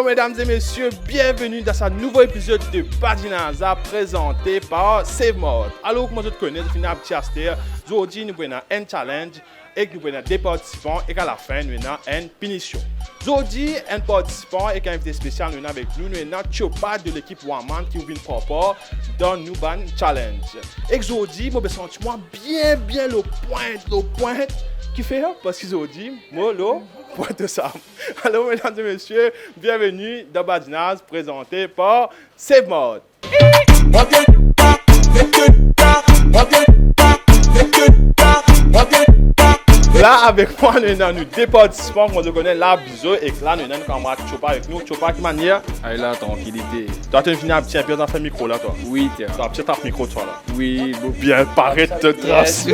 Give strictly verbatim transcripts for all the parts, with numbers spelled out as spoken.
Medam e mesie, bienveni dan sa nouvo epizod de Badinaz, prezante par Save Mart. Alor, kouma zot kone, zot finn abitie aster, zordi nou pou ena enn challenge, ek nou pou ena de partisipan, ek alafin nou ena enn pinision. Zordi, enn partisipan ek enn invite spesial nou ena avek nou, nou ena Chopa de lekip One Man ki pou vinn pran par dan nou bann challenge. Ek zordi, mo pe santi mwa bien, bien lor pwint, lor pwint. Kifer? Parski zordi, mo lor pwint to sam. Alor, medam e mesie, bienveni dan Badinaz, prezante par Save Mart. La, avek mwa, nou ena nou de partisipan, kouma zot kone, la, Bizo, ek la, nou ena nou kamarad Chopa avek nou. Chopa, ki manier? Ay la, trankilite. Twa, to finn abitie enn pe dan mikro la, twa? Wi, tia. Twa, abitie trap mikro, twa, la. Wi, bon. Bien paret, to tras.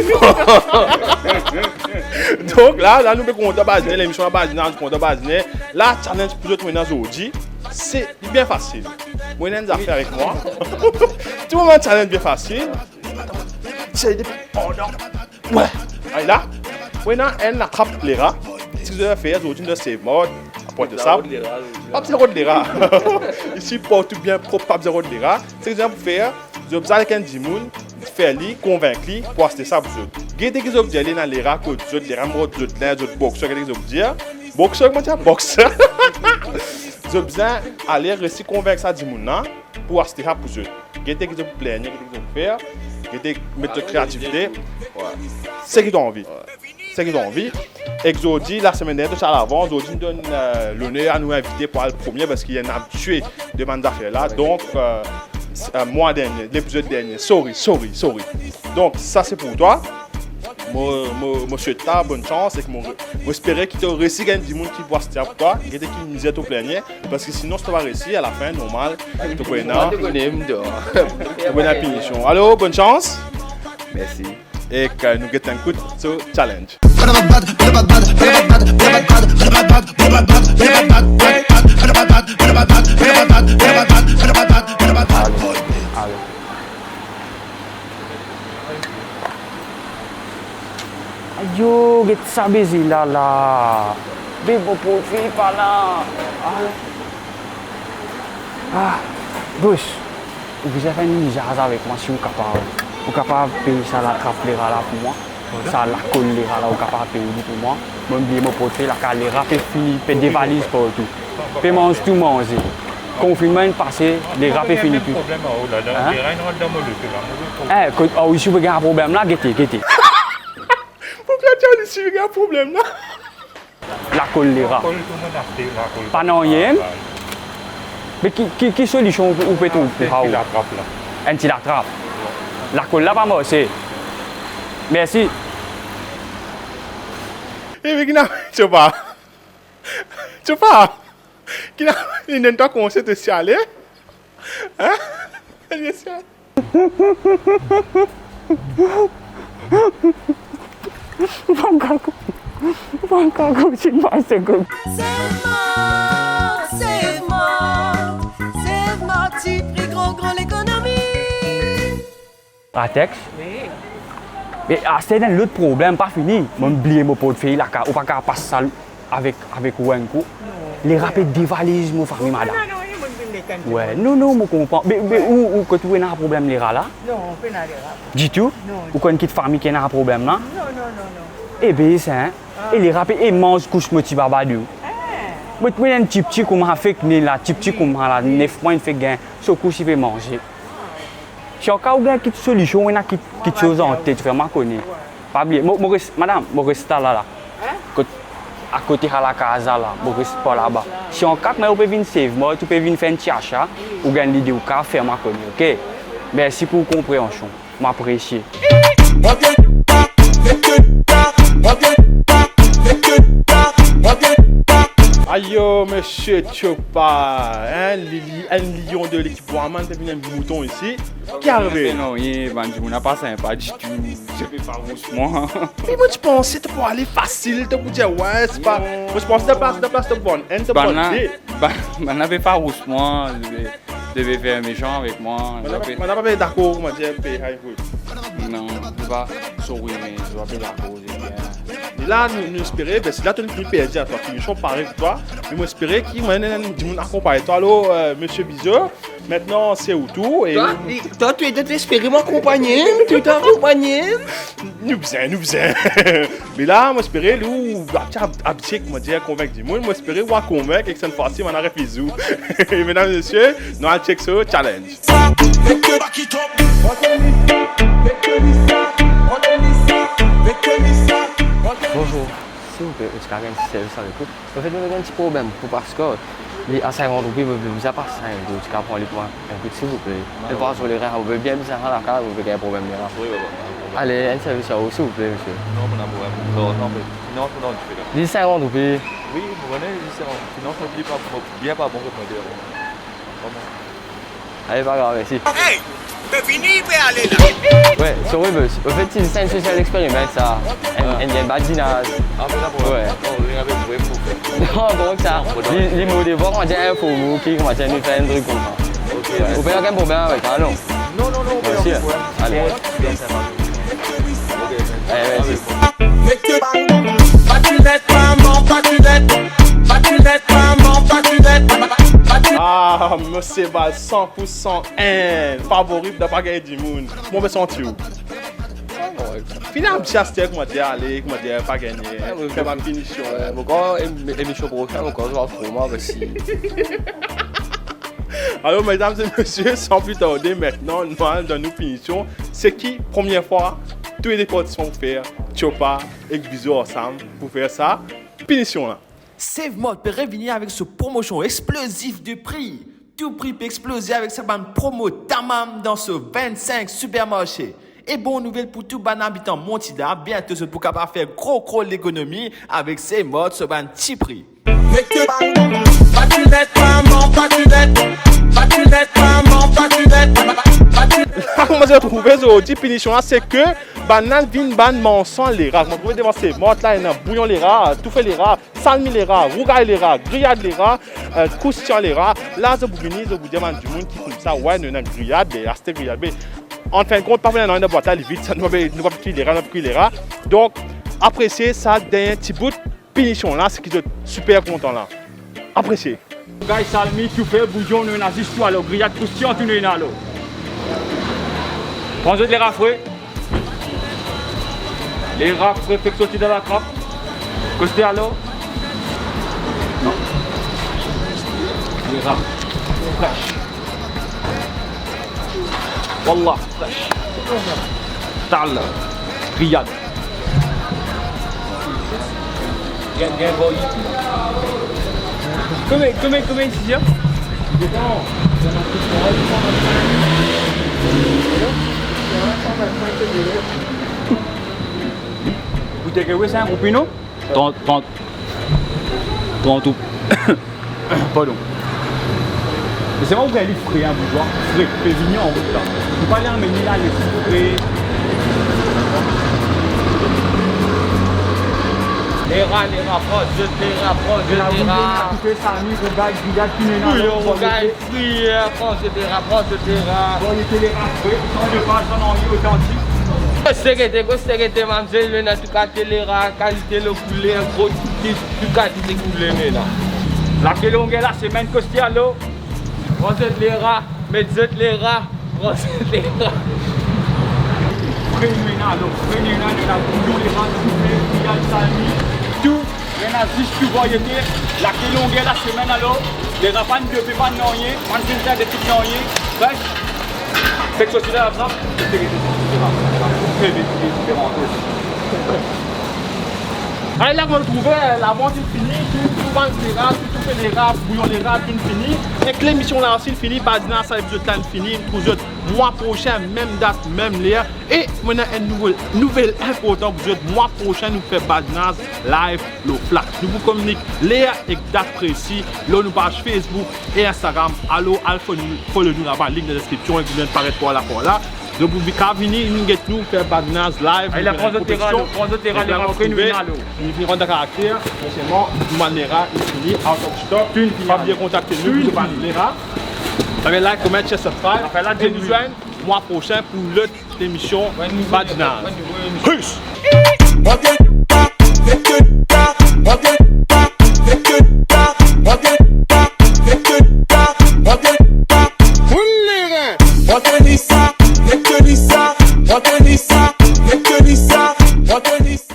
Donk, la, la, nou pe kontan bazine, lemision la bazine, nou kontan bazine. La, challenge pou zot nou ena zordi, se bien fasil. Mo ena enn zafer avek mwa. Tou moman challenge bien fasil. Se depi pandan. Wi. Ala. Mo ena enn latrap lera. Seki zot fer, zordi nou dan Save Mart, aport sa. Pa bizin rod lera. Isi, partou bien prop, pa bizin rod lera. Seki zot pou fer, zot bizin al ek enn dimoun, fer li, konvink li pou aste sa pou zot. Gete ki zot pou dir, li ena lera kot zot, lera mor zot, lera zot boxer, gete ki zot pou dir. Boxer, kouma dir? Boxer. Zot bizin ale resi konvink sa dimoun la pou aste sa pou zot. Gete ki zot pou plennye, gete ki zot pou fer, gete met zot kreativite. Wi. Seki to anvi. Wi. Seki to anvi. Ek zordi, lasemenn dernie, to ti al avan, zordi nou donn, eh, loner a nou invite pou al premie, parski li enn abitie de bann zafer la. Donk, eh, s-, eh, mwa dernie, lepizod dernie. Sorry, sorry, sorry. Donk, sa se pou twa. Mo, mo, mo swet twa bonn sans ek mo, mo espere ki to resi gagn dimoun ki pou aste pou twa. Gete ki mizer to plennye, parski sinon, si to pa resi, alafin, normal, to pou ena, to pou ena pinision. Alor, bonn sans. Mersi. Ek, eh, nou get enn kout so challenge. Ale, ale. Ayo, get sa beze la la. Be mo portfey pa la. Ah. Ah, bos, ou bizin fer enn lizaz avek mwa si ou kapav. Ou kapav pey sa latrap lera la pou mwa? Sa lakol lera la, ou kapav pey li pou mwa? Mo bliye mo portfey lakaz, lera pe fini, pe devaliz partou. Pe manz tou manze. Konfinnman inn pase, lera pe fini tou. Problem, oh la la, lera inn rant dan mo loto la, mo loto. Eh, kot, oh, isi ou pe gagn problem la, gete, gete. Pou ki isi ou pe gagn problem la? Lakol lera. Lakol, tou dimoun aste lakol. Pa nanye. Ah, ba. Me ki, ki, ki solision ou, ou pe trouv pou sa ou? Enn ti latrap la. Enn ti latrap. Lakol la pa marse. Mersi. E, me ki ena, Chopa. Chopa. Ki ena, inn donn twa konsey, to ti ale. Hein? Esi ale. Ou pa kapav, ou pa kapav kontign pas sekou. Save Mart, Save Mart, Save Mart, ti pri gran gran lekonomi. Latex? Wi. Me aster ena lot problem, pa fini. Mo bliye mo portfey lakaz, ou pa kapav pas sa avek, avek ou enn kou. Non. Lera pe devaliz mo fami, madam. Non, non, non, non, non, non, non, non, non, non, non. Wi, non, non, mo konpran. Me, me ou, ou, kot ou ena problem lera la? Non, pena lera. Ditou? Non. Ou konn ki fami ki ena problem la? Non, non, non, non. E be, sa, hein? Ah. E lera pe, e manz kous mo ti baba dou. Ah. Mo, mo enn tipti kouma fek ne la, tipti kouma la, nef mwa inn fek gagn. So kous li pe manze. Si anka ou gagn kit solision, ou ena kit, kit soz antet, fer mwa kone. Pa bliye, mo, mo res, madam, mo res la, la, la. Hein? Kot, akote sa lakaz la, mo res par laba. Si anka mem ou pe vinn Save Mart, ou pe vinn fer enn ti asa, ou gagn lide, ou kapav fer mwa kone, ok? Mersi pou ou konpreansion. Mo apresie. Ayo, misie Chopa, hein, li, li, enn lion de lekip One Man, pe vinn enn mouton isi. Ki arive? Non, ye, bann dimoun la pa sinpa ditou. Zot pe pa rous mwa. Me mo ti panse to pou ale fasil, to pou dir, wi, se pa. Non. Mo ti panse to plas, to plas, to pou bann enn, to pou bann de. Bann la, bann, bann la pe pa rous mwa. Zot pe, zot pe fer mesan avek mwa. Bann la, zot pe, bann la pa pe dakor, kouma dir, pe high foot. Non, zot pa, sorry, me zot pa pe dakor, zot bien. E la, nou, nou espere, be, si la to finn perdi, twa, finision parey pou twa. Me mo espere ki, mo, nou, nou, nou, dimoun akonpagn twa. Alor, euh, Misie Bizo, aster se ou tour, e twa, ou li, twa, tou, to espere mo akonpagn, tou, to akonpagn. Nou bizin, nou bizin. Me la, mo espere, li, ou, ab-, ab-, abitye, kouma dir, konvink dimoun. Mo espere, ou a konvink, ek sa fwa si, mo ena refiz ou. E medam, misie, nou al check so challenge. Bonzour. Silvouple, ou ti kapav gagn ti servis avek ou? Anfet, mo ena enn ti problem pou pas kart. Li a sinkant roupi, mo bizin pas sa, ou ti kapav pran li pou mwa enn kout, silvouple? Non. Li pa zoli, mo pe bien bizin sa lakaz, mo pe gagn problem la. Wi, wi, wi. Ale, enn servis ar ou, silvouple, misie. Non, mo napa problem. Non, non, me finans mo dan difikilte. Li sinkant roupi. Wi, mo kone, li sinkant. Finans mo bien pa, mo bien pa bon kot mo dir. Vremem. Ale, pa grav, mersi. Hey, be vini, be ale la. Wi, sorry, but, anfet, se enn social experiment, sa. Enn, enn, enn badinaz. Ah, pe sa pou... Wi. Oh, wi, avek, wi, pou fer. Non, donk sa, li, li mo devwar, kouma dir, enn fo mo ki, kouma dir, nou fer enn trik koumsa. Ok. Ou pena okenn problem avek sa, non? Non, non, non, pena problem. Mersi. Ale. Ok. Eh, mersi. Ah, misie Bal, san pou san enn, favori pou pa gagn dimoun. Kouma ou pe santi ou? Fini abitye aster, kouma dir, ale, kouma dir, pa gagne, fer bann pinision. Wi, mo krwar em-, emision prosenn, mo krwar, nou va fer kouma, mersi. Alor, medam e misie, san pli tarde, aster nou al dan nou pinision. Seki premie fwa tou le de partisipan pou fer, Tiopa ek Bizo ansam pou fer sa pinision la. Save Mart pe revini avek so promosion explozif de pri. Tou pri pe exploze avek sa bann promo tamam dan so vennsink sipermarse. E bon nouvel pou tou bann abitan Montida, biento zot pou kapav fer gro gro lekonomi avek Save Mart so bann ti pri. Kouma zot trouve zordi, pinision la, seki bann la vinn bann marsan lera. Kouma trouve devan Save Mart la, ena bouyon lera, toufe lera, salmi lera, rougay lera, griyad lera, eh, kroustiyan lera. La zot pou vini, zot pou dir bann dimoun ki koumsa, wi, nou ena griyad, be, aste griyad, be, anfinn kont, pa pou ena dan bwat la, li vid, sa, nou pa, nou pa kwi lera, nou pa kwi lera. Donk, apresie sa, dernie ti bout, pinision la, seki zot siper kontan la. Apresie. Rougay, salmi, toufe, bouyon, nou ena zis tou, alor griyad, kroustiyan, tou nou ena, alor. Pran zot lera fre. Lera fre fek sorti dan latrap. Koste alor? Non. Lera fres. Wallah, fres. Tal. Griyad. Bien, bien, boy. Konbien, konbien, konbien isi, an? Ou te ke wi, sink roupi, non? Trant, trant. Trant roupi. Pardon. Me se mwa ou gagn li fre, an, bouzwa. Fre, pe vini an rout la. Ou pa ale amenn li la, les li fre. Lera, lera, pran zot lera, pran zot lera. Toufe, salmi, rougay, griyad, tou ena. Bouyon, rougay, fri, pran zot lera, pran zot lera. Bon, li te lera fre, san de pas, san nanye, otantik. Koste gete, koste gete, mamzel, nou ena tou kalite lera, kalite, le kouler, gro, tou, tou kalite kouler nou ena. Lake longer lasemenn, koste alor. Pran zot lera, met zot lera, pran zot lera. Fre nou ena, alor, fre nou ena, nou ena bouyon lera, toufe, griyad, salmi, tou. Nou ena zis tou variete. Lake longer lasemenn, alor. Lera pa de pe pa nanye, pa de pe de tou nanye. Fres. Fek sorti dan latrap. Tre vit, tre vit, tre vit. Ale la, kouma ou trouve, eh, lavant inn fini, tou, tou bann lera, tou, toufe lera, bouyon lera, tou inn fini. Ek lemision la osi inn fini, badinaz sa epizod la inn fini, nou trouv zot mwa prosin, mem dat, mem ler. E mo ena enn nouvel, nouvel inportan pou zot, mwa prosin nou fer badinaz live lor Flacks. Nou pou kominik ler ek dat presi lor nou paz Facebook e Instagram. Alor, al follow nou, follow nou laba, link dan deskripsion, ek nou paret par la, par la. Donk, ou kapav vini, vinn get nou, fer badinaz live, nou fer enn konpetision. Pran zot lera, pran zot lera, nou vinn dan karakter, me selman, nou bann lera inn fini, out of stock, pa bliye kontakte nou, nou bann lera. Like, comment, share, subscribe. E nou zwenn mwa prosin pou lot lemision badinaz. Peace!